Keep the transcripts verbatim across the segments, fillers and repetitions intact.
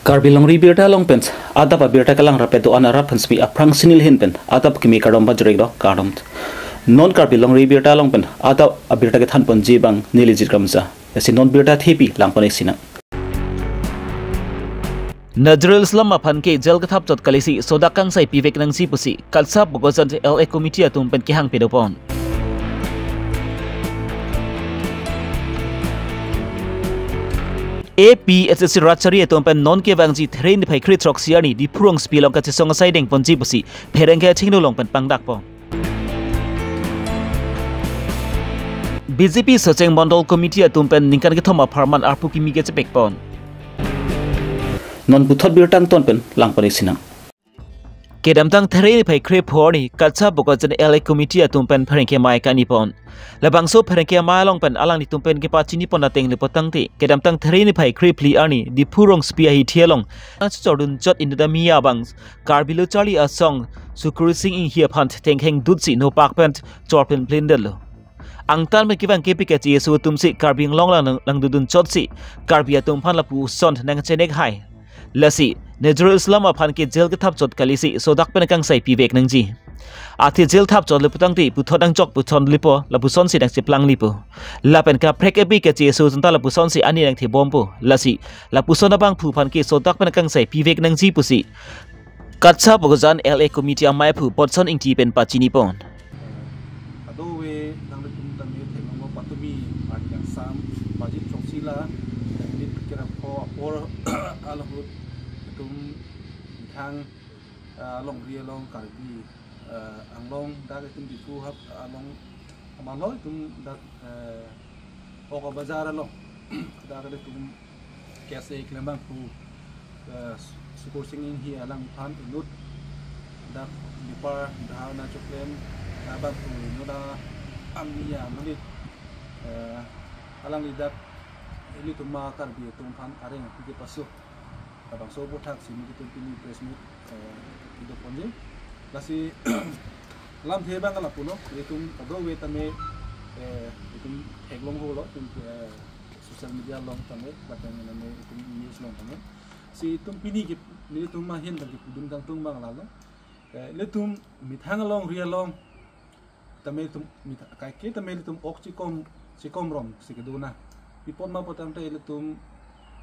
Karbi Longri Birta along pen adap abirta kelang rapet do-an arap aphan semi aphrang sinil hin pen adap kimi kardom pajirek do kardom. Non Karbi Longri Birta along pen adap abirta kethan ponji abang neli Jit Kramsa. Lasi non birta thepi lang pon-ik sinang. Nazrul Islam aphan ke jail kethap chot kalisi sodak kangsai pivek nangji pusi KALSA Bokajan L A Committee atum pen kehang pado pon. A P H L C Ratchari atum pen non kevangji There niphai kre throksi arni Diphu rongsopi along kachesong asai deng ponji pusi pherangke achingno along pen pangdak pon. B J P Socheng Mondol Committee atum pen ningkan kethom apharman arpu kimi kechepek pon. Non puthot birta angton pen lang pon-ik sinang. Kedamtang There niphai kre pho arni KALSA Bokajan L A Committee atum pen pherangke amei kani pon. Labangso pherangke amei along pen alanglitum pen kepachini pon ateng le putangte kedamtang There niphai kre phli arni Diphu rongsopi ahithi along nangchechordun chot inut amia abang Karbi Lo Charli Asong Sukhbir Singh Enghi aphan thengkheng dutsi nopak pen chor plinplin detlo. Angtan pen kevang kepi kacheso atum si Karbi Anglong lang langdudun chotsi Karbi atum aphan lapuson nangchenek hai. Lasi Nazrul Islam aphan ke jail kethap chot kalisi sodak pen kangsai pivek nangji. Athe jail thap chot le putangte puthot nangchok puthot lepo, lapuson si nangcheplang lepo. Lapen kaprek epi kacheso atum ta lapuson si ani nangthebompo. Lasi lapuson abangphu aphan ke sodak pen kangsai pivek nangji pusi KALSA Bokajan L A Committee ameiphu Potson Ingti pen pachini pon. Kadokave nanglitum tame theklonglo patumi arni kangsam pajit chongsi la, nit kerap ko apor alahut itum thang, ah, longri along Karbi, ah, Anglong dak itum Diphu hap along amalo itum dak, eh, Oko Bazar along dak itum K S A keklem abangphu, eh, Sukhbir Singh Enghi alangphan inut dak bipar dahar nangchoklem abangphu inut a amia monit, eh, alangli dak ilitum ma Karbi atum aphan areng api kepaso. Labangso aputhak si nelitum pini press meet, eh, kedo ponji. Lasi lamthe abang lapulo, itum kadokave tame, eh, itum theklong holo, itum, eh, social media along tame, lapen tame itum news along tame. Si itum pini ke, nelitum ahin pen kepudun kangtung abang lalo. Eh, ilitum methang alongri along tame itum mitha-, kaike tame itum ok chikom, chikom rom si kedona. Pi apot ma pu tangte itum,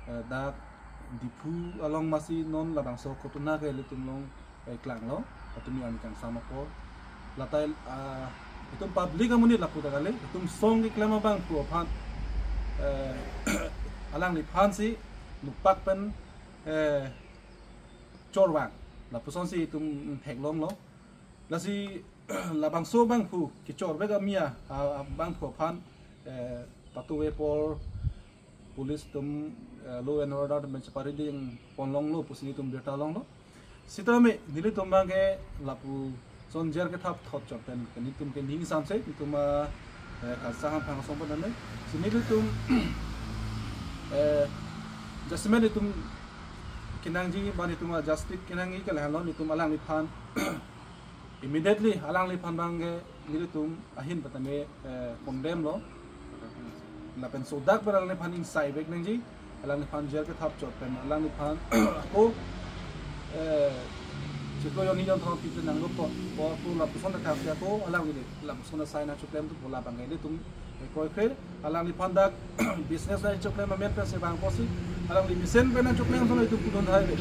eh, dak Diphu along masi non labangso ghotona ke itum along, eh, klanglo. Patumi arni kangsam ako. Latai, ah, itum public amonit lapu ta kali, itum song keklem abangphu aphan, eh, alangliphan si nopak pen, eh, chorvang. Lapuson si itum theklonglo. Lasi labangso abangphu kechorvek amia, ah, abangphu aphan, eh, patumi apor police atum, eh, law and order atum cheparideng ponlonglo pusi itum birta longlo. Sitame nelitum abang ke lapuson jail kethap thot chot pen ke nelitum ke ning samse itum, ah, eh, KALSA hamphang asong pen ane. Si nelitum, eh, jasemet itum kenangji, ba nelitum, ah, justice kenangji ke lahenlo, nelitum alangliphan immediately alangliphan abang ke nelitum ahin patame, eh, condemn lo. Lapen sodak pen alangliphan ingsaivek nangji, alangliphan jail kethap chot pen alangliphan ako, eh, chiklo jonni jon thom pite nanglo po, po ako lapuson ta thak ako alangli lapuson asai nangchoklem tu po labang ke nelitum, eh, kroikre. Alangliphan dak business nangchoklem amen pensi bang pusi, alangli mesen pen nangchoklem ason itum pudun hai be.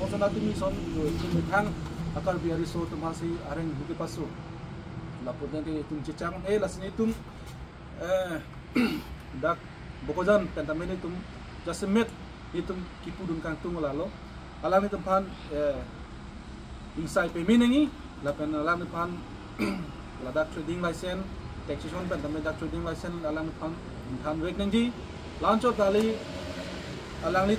Ason atum ison, eh, methang a Karbi ariso atum aphan si areng api kepaso. Lapu tangte itum chechang, eh, lasi nelitum, eh, dak Bokajan pen tame nelitum jasemet nelitum kepudun kangtung lalo. Alanglitum aphan, eh, ingsai pame nangji, lapen alangliphan ladak trading license, taxation pen tame dak trading license alangliphan ingthanvek nangji. La-anchot kali alanglitum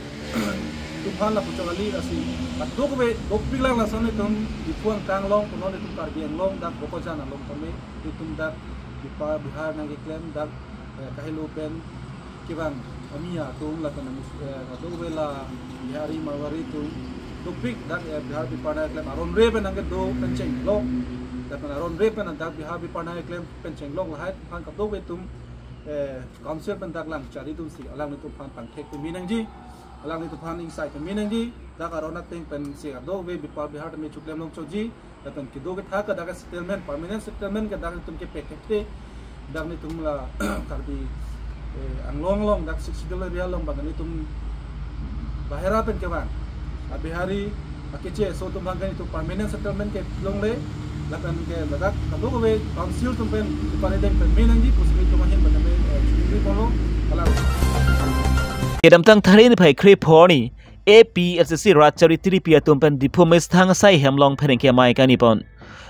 aphan lapu chot kali, lasi kadokave dopik lang lason itum Diphu angkang along, kono itum Karbi Anglong dak Bokajan along tame itum dak Bihar, Bihar nangkeklem dak, eh, kahelo pen kevang amia atum lapen, eh, kadokave la Bihari Marwari atum dopik dak, eh, Bihar bipar nangkeklem aron re pen nangkedo pen chenglok, lapen aron re pen dak Bihar bipar nangkeklem pen chenglok lahai aphan kadokave itum, eh, council pen dak lang chari atum si alanglitum aphan pangthek pame nangji. Alanglitum aphan ingsai pame nangji, dak aron ateng pensi kadokave bepar behar tame choklem longchotji, lapen kedo kethak ke dak settlement, permanent settlement ke dak nelitum kepekthekthe, dak nelitum la Karbi, eh, Anglong along, dak Sixth Schedule area along abang nelitum bahera pen kevang a Bihari, a Keche aso atum abang nelitum permanent settlement kelongle, lapen ke ladak kadokave council atum pen bepar ateng pame nangji pusi nelitum ahin pen tame, eh, chingri ponlo, alang. Kedamtang Tharve niphai krepho arni A P H L C rat chari tiripi atum pen Diphu methang asai hem along pherangke amei kangni pon.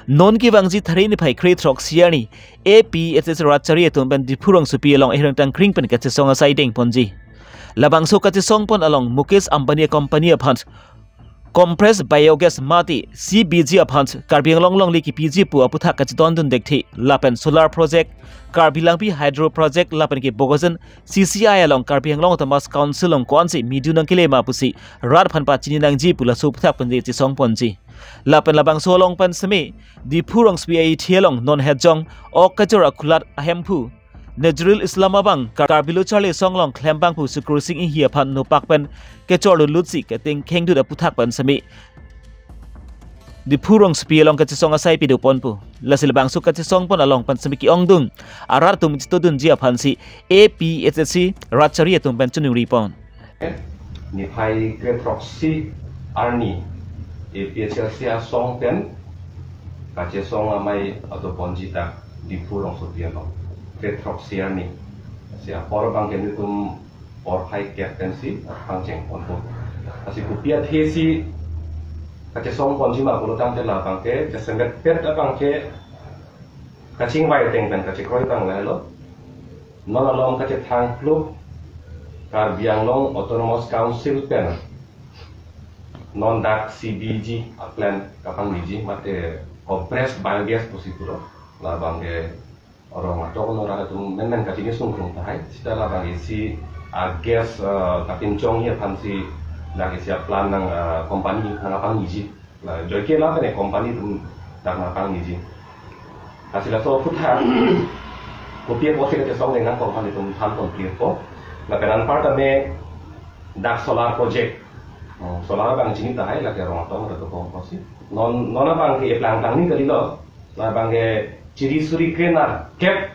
Non kevangji Tharve niphai krethroksi arni A P H L C rat chari atum pen Diphu rongsopi along ehirang tangkring pen kachesong asai dengponji. Labangso kachesong pon along Mukesh Ambani company aphan compressed biogas mate C B G aphan Karbi Anglong alongle kepiji pu aputhak kachedondun dekthe, lapen solar project, Karbi Langpi hydro project, lapen ke Bokajan C C I along Karbi Anglong Autonomous Council along ko-ansi midu nangkele ma pusi rat aphan pachini nangji pu laso aputhak pen chesong ponji. Lapen labangso along pen seme Diphu rongsopi athi along non hejong ok kejor akulat ahemphu Nazrul Islam abang Kar-, Karbi Lo Charli Asong along klembang pu Sukur Sing Enghi aphan nopak pen kechor lulutsi keteng khengdut aputhak pen seme Diphu rongsopi along kachesong asai pado ponpo. Lasi labangso kachesong pon along pen seme ke-ongdung arat atum chetongdunji aphansi A P H L C rat chari atum pen choningri pon. Niphai krethroksi arni A P H L C asong pen kachesong amei pado ponji ta Diphu rongsopi along. Krethroksi arni. Si apor abang ke nelitum porphai kep pensi pangcheng ponpo. Lasi kopi athesi kachesong ponji ma pulo tangte labang ke, chesemet pet abang ke kachingvai ateng pen kachekroi abang lahelo. Non along kachethang kluk Karbi Anglong Autonomous Council pen non dak C B G a plant kapangniji mate compressed biogas pusi pulo. Labang ke rong atok no rat atum menmen kachini sungkrung tahai. Seta labang isi a gas, eh, kapinchongji aphansi dak isi a plant nang, eh, company nangkapangniji. La joike lapen company atum dak nangkapangniji. Lasi laso aputhak kopi apotsi kachesong le nang company atum than complete po. Lapen anparta me dak solar project. Hmm, solar abang chini tahai lake rong atok rat atum apotsi. Non, non abang ke eplang tangni kalilo. Labang ke chiri suri krenerkep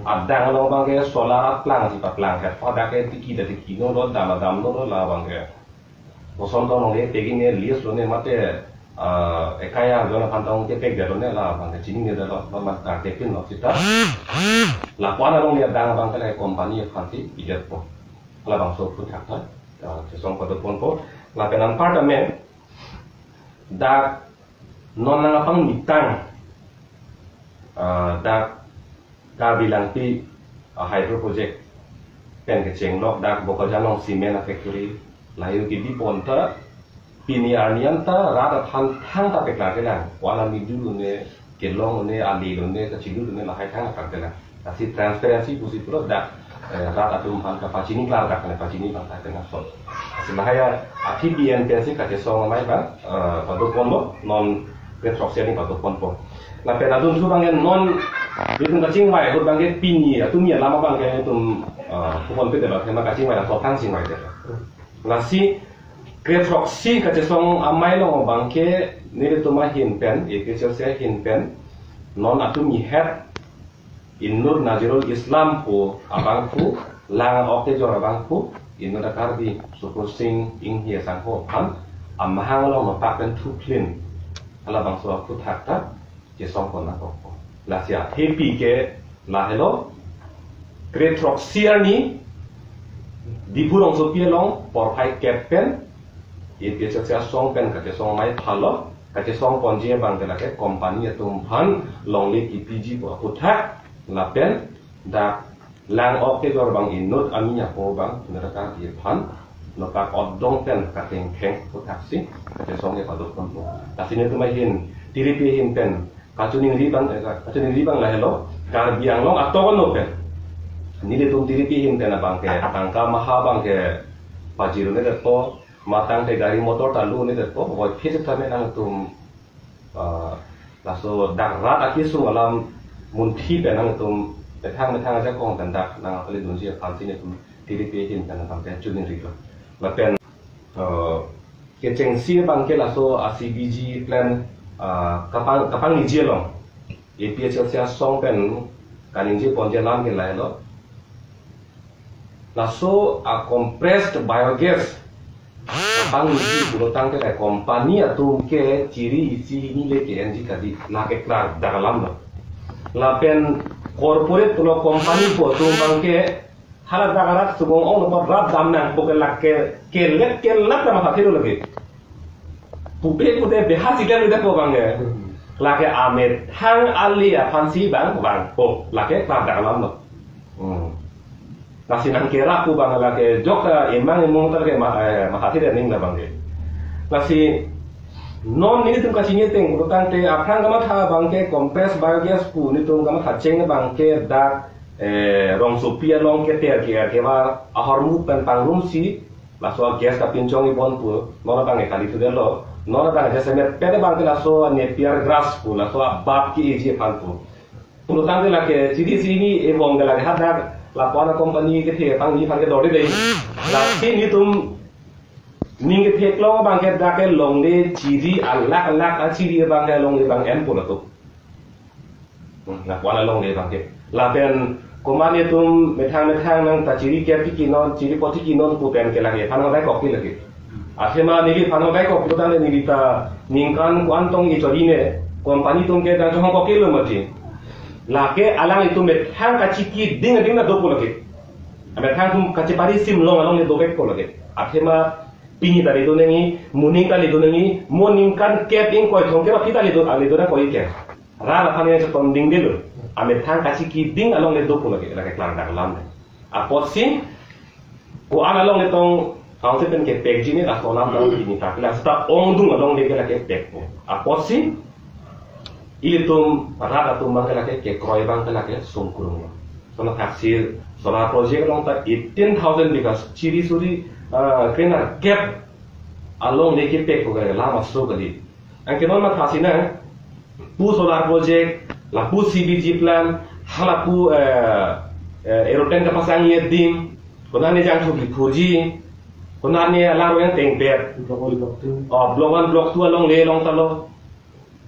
adang along abang ke solar plangsi paplangkep. Pada ke tiki da tiki no lo, dam dam no lo labang ke. Koson tong longle pegin ne lease lone mate, ah, ekai arjon aphan tong kepekdetlo ne labang ke chiningdetlo, ba mat ta kepinlo seta. Lapu-an alongle adang abang ke la company aphansi pidetpo. Labangso aputhak ta, ah, chesong pado ponpo. Lapen anparta me dak non nangkapangni tang, ah, dak Karbi Langpi, ah, hydro project pen kechenglok dak Bokajan along cement a factory lahei kebi pon ta pini arni an ta rat aphan thangta peklarkelang. Ko-an amidu lone, kelong lone, ali lone, kachilu lone lahai thangta peklarkelang. Lasi transparency pusi pulo dak, eh, rat atum aphan kapachini klardak ne pachini abang ta tena sot. Lasi lahai athe B N P si kachesong amei abang, eh, pado ponlo, non krethroksi arni pado ponpo. Lapen adunthu abang ke non nelitum kachingvai ahut abang ke pini atum ya lama abang ke nelitum, eh, kupon pete abang ke ma kachingvai la sotang chingvai te. Lasi krethroksi kachesong amei along abang ke nelitum ahin pen, A P H L C ahin pen, non atum ihet inut Nazirul Islam pu abangphu, lang ok kejor abangphu, inut a Karbi Sukur Sing Enghi asangho aphan amahang along nopak pen thuklin, halabangso aputhak ta chesong pon nangkokpo. Lasi athepi ke lahelo, krethroksi arni Diphu rongsopi along porphai kep pen A P H L C asong pen kachesong amei phalo, kachesong ponji abang ke lake company atum aphan longle kepiji pu aputhak, lapen dak lang ok kejor abang inut ami apo abang inut a Karbi aphan nopak odong pen katengkheng aputhak si kachesong ke pado ponpo. Lasi nelitum ahin tiripi ahin pen kachiningri abang, eh, kachiningri abang lahelo, Karbi Anglong atok ano pen nelitum tiripi ahin pen abang ke tangka maha abang ke pajirune detpo, matang te gari motor ta lune detpo, voiphit sitame nangtum, ah, laso dak rat akesung alam munthi pen nangtum methang methang ajakong pen dak nangpali dunji aphansi nelitum tiripi ahin pen abang ke chiningrilo. Lapen Eh, kechengsi abang ke laso a C B G plant, ah, kapang, kapangniji along A P H L C asong pen kaningje ponji alam ke lahelo. Laso a compressed biogas kapangniji pulotangte la company atum ke chiri isi hini le ke-enji kali, lake klardak alam lo. Lapen corporate pulo company pu atum abang ke hala dak arat sugong ong lo rat dam nangpo ke lake kelet kelat nama pathir lagi. Pupe pude beha sigan udah po abang ke. Lake amethang ali aphansi abang vangpo. Lake klardak alam lo. Hmm. Lasi nangkerap pu abang lake jok, eh, emang emung ta ke ma, eh, mahathir aning abang ke. Lasi non nelitum kachini ateng pulotangte aphrang kamatha abang ke compressed biogas pu nelitum kamatha cheng abang ke dak, eh, rongsopi along keter ke kevar ahormu pen pangrumsi laso gas kapinchong ibon pu, non abang ke kali tudelo, non abang ke semet pede abang ke laso napier grass pu, laso abat ke-eji aphan pu. Pulotangte lake chiri isi hini ebong ke lake hadak lapu-an a company kethe pangni aphan ke dorde dei. Lasi nelitum ning ketheklong abang ke dak ke longle chiri alak alak a chiri abang ke longle abang en pulo tu. Hmm, lapu-an a longle abang ke. Lapen komat nelitum methang methang nangta chiri kep tiki non, chiri po tiki non pu pen ke lake aphan habai kok ke lake. Athema neli aphan habai kok pulotangte neli ta ningkan ko-an tong i chori ne company atum ke dang chonghong kok ke lo mati. Lake alanglitum methang kachiki ding ading na do pu lake. Amethang atum kachepari sim long along le dovek pu lake. Athema pini ta le do nangji, moning ta le do nangji, mo ningkan kep ingkoi thomkep aphi ta le do, ale do nangkok ke. Rat aphan yang chetong ding delo. Amethang kachiki ding along le do pu lake, lake klardak alam le. Apotsi ko-an along le tong council pen kepekji ne laso alam dang pini ta, la seta ongdung along le ke lake pekpo. Apotsi ilitum rat atum abang ke lake kekroi abang ke lake sungkrung lo. Sono thaksir solar project along ta eighteen thousand bighas chiri suri, ah, krenerkep along le kepekpo ke lama so kali. Anke non mathasi nang pu solar project, lapu C B G plant, halapu, eh, eh, aeroplane kapasangji adim, konane jangthu kiphuji, konane alaroi angteng pet. Block one, block two. Oh, block one, block two along le long ta lo.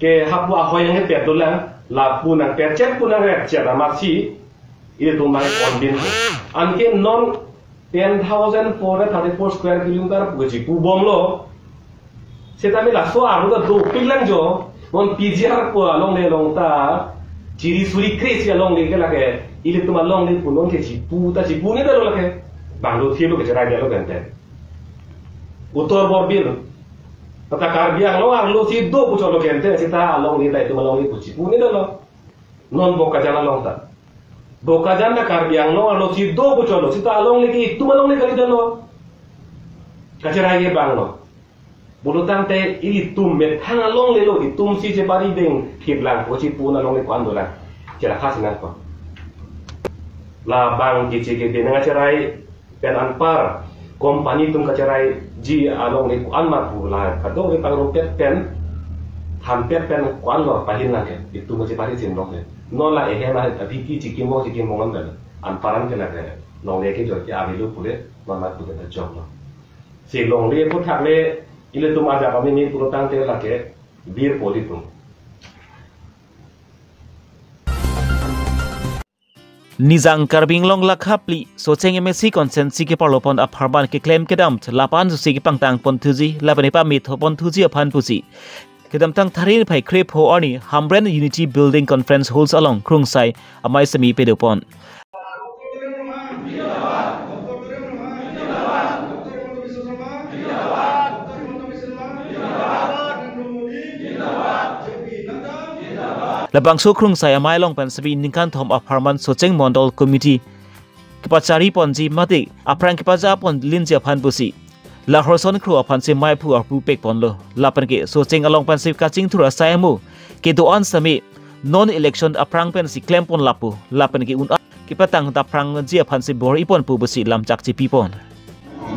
Ke hapu ahoi yang pet dolang, lapu nangpet chet pu nangrep chet amatsi, ilitum abang convince. Anke non ten thousand four hundred thirty-four square kilometer pu kachipu bomlo. Seta me laso arlo ta dopik lang jo. Non P G R pu along le long ta chiri suri kre isi along le ke lake ilitum along le pu non ke chipu ta chipu ne dalo lake. Banglo thilo ke cherai dalo kente. Uttar Borbil. Tata Karbi Anglong arlo si do pu cholo kente seta along le ta itum along le pu chipu ne dalo. Non Bokajan along ta. Bokajan ta Karbi Anglong arlo si do pu cholo, seta along le ke itum along le kali dalo. Kacherai ke bang lo. Pulotangte ilitum methang along le lo, itum si chepari ding thip lang, ko chipu along le ko-an dolang. Chera khas nang ko. Labang kichi ke binang cherai pen anpar company atum kacheraiji along le ko-an ma pu la kadokave pangrumpet pen thanpet pen ko-an lo pahin nang ke itum kachepari sin long ke. Non la ehem la abidi chikim bong chikim bong an dalo. Anpar an ke nang ke longle kejor ke avelo pule non ma pu ta jok lo. Si longle pu thak le ilitum ada kami ni pulotangte lake bir poli tum. Nijang Karbi Anglong lakha phli Socheng M A C constituency keparlopon apharman keklem kedam lapu-an susi kepangtang ponthuji lapen epame tho ponthuji aphan pusi kedamtang Tharlip phai krepho arni Hamren Unity Building Conference Halls along Krungsai amei semi pedopon. Labangso Krungsai amei along pen semi ningkan thom apharman Socheng Mondol Committee kepachari ponji mate aphrang kepaja pon linji aphan pusi Lahorson Kro aphan si meiphu arpu pek ponlo. Lapen ke Socheng along pen si kachingthur asai amu kedo-an semi non election aphrang pen si klem pon lapu lapen ke un kepatang daprangji aphan si bor-i pon pu pusi lamchak chipi pon.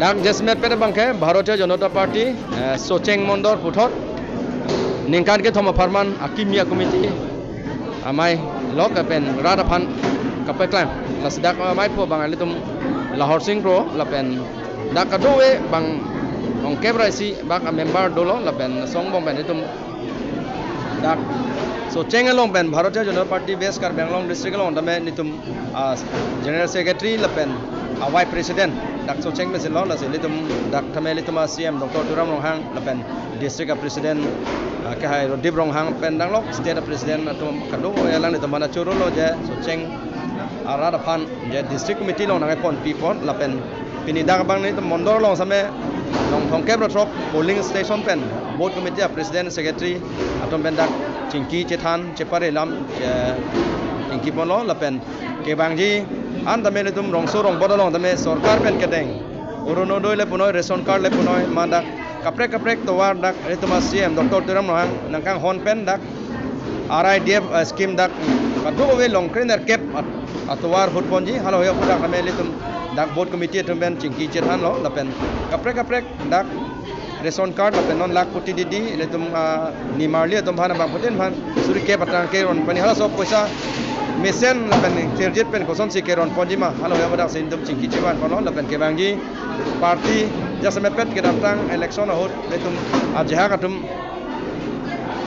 Dak jasemet pet abang ke Bharatiya Janata Party, eh, Socheng Mondol puthot ningkan kethom apharman akimi a-committee amei lok lapen rat aphan kapeklem. Lasi dak ameiphu abang ilitum Lahorson Kro lapen dak kadokave abang Kep ra isi bak a member dolo lapen song bom pen itum dak Socheng along pen Bharatiya Janata Party West Karbi Anglong district along tame itum, ah, general secretary lapen a vice president dak Socheng pensi lo, lasi itum dak tame itum a C M Doctor Tuliram Ronghang lapen district a president, ah, kehai Radip Ronghang pen dang lo, state a president atum kado alang itum mana choro lo je Socheng arat aphan je district committee along nangkepon pipon lapen pini dak abang itum mondol along same nong thomkep ra throk polling station pen booth committee a president secretary atum pen dak chingki chethan chepare lam, eh, chingki ponlo lapen kevangji an tame itum rongso rongbot along tame sorkar pen kedeng Orunodoi le punoi, ration card le punoi, ma dak kaprek kaprek tovar dak itum a C M Doctor Tuliram Ronghang nangkanghon pen dak R I D F, eh, scheme dak kadokave longkre nerkep at-, atovar hut ponji, halahui aphuthak tame itum dak booth committee atum pen chingki chethan lo lapen kaprek kaprek dak ration card lapen non lakh koti didi itum, ah, nimarli atum aphan abangphutin aphan suri kep atang keron pani halaso poisa mesen lapen tirjit pen kosonsi keron ponji ma, halahui aphuthak si itum chingki chevan ponlo lapen kevangji party jasemet pet kedamtang election ahut itum ajahak atum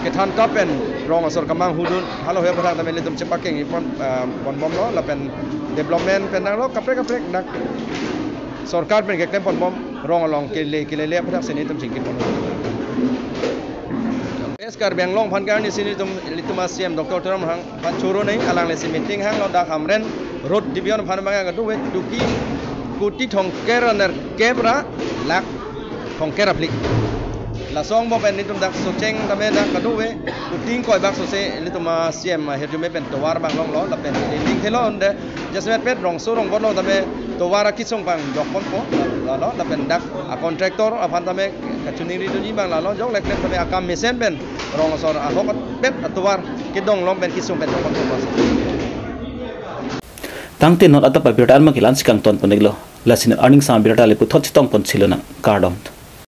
kethan tap pen rong asor kemang hudun, halahui aphuthak tame itum chepakeng ipon, ah, ponbomlo lapen development pen dang lo kaprek kaprek dak sorkar pen keklem ponbom rong along kele kelele aphuthak si itum chingki ponlo. West Karbi Anglong aphan karni si itum, itum a C M Doctor Tuliram Ronghang aphan choro nei, alanglisi meeting hanglo dak Hamren Road division aphan abang kadokave tuki kuti thomkep ra nerkep ra lakh thomkep ra phli. Laso angbong pen itum dak Socheng tame dak kadokave kuti ingkoi bak sose itum a C M ahirjume pen tovar abang longlo lapen ining thelo unde jasemet pet rongso rongbot along tame tovar akesung abang jok ponpo lalo lapen dak a contractor aphan tame kachiningri dunji abang lalo jok leklem tame akam mesen pen rong asor ahok pet atovar kedong along pen kesung pen jok ponpo. Tangte non adap abirta arma kelan si kangton pon-iklo. Lasi non arni sang abirta le puthot chetong pon chilonang, kardom.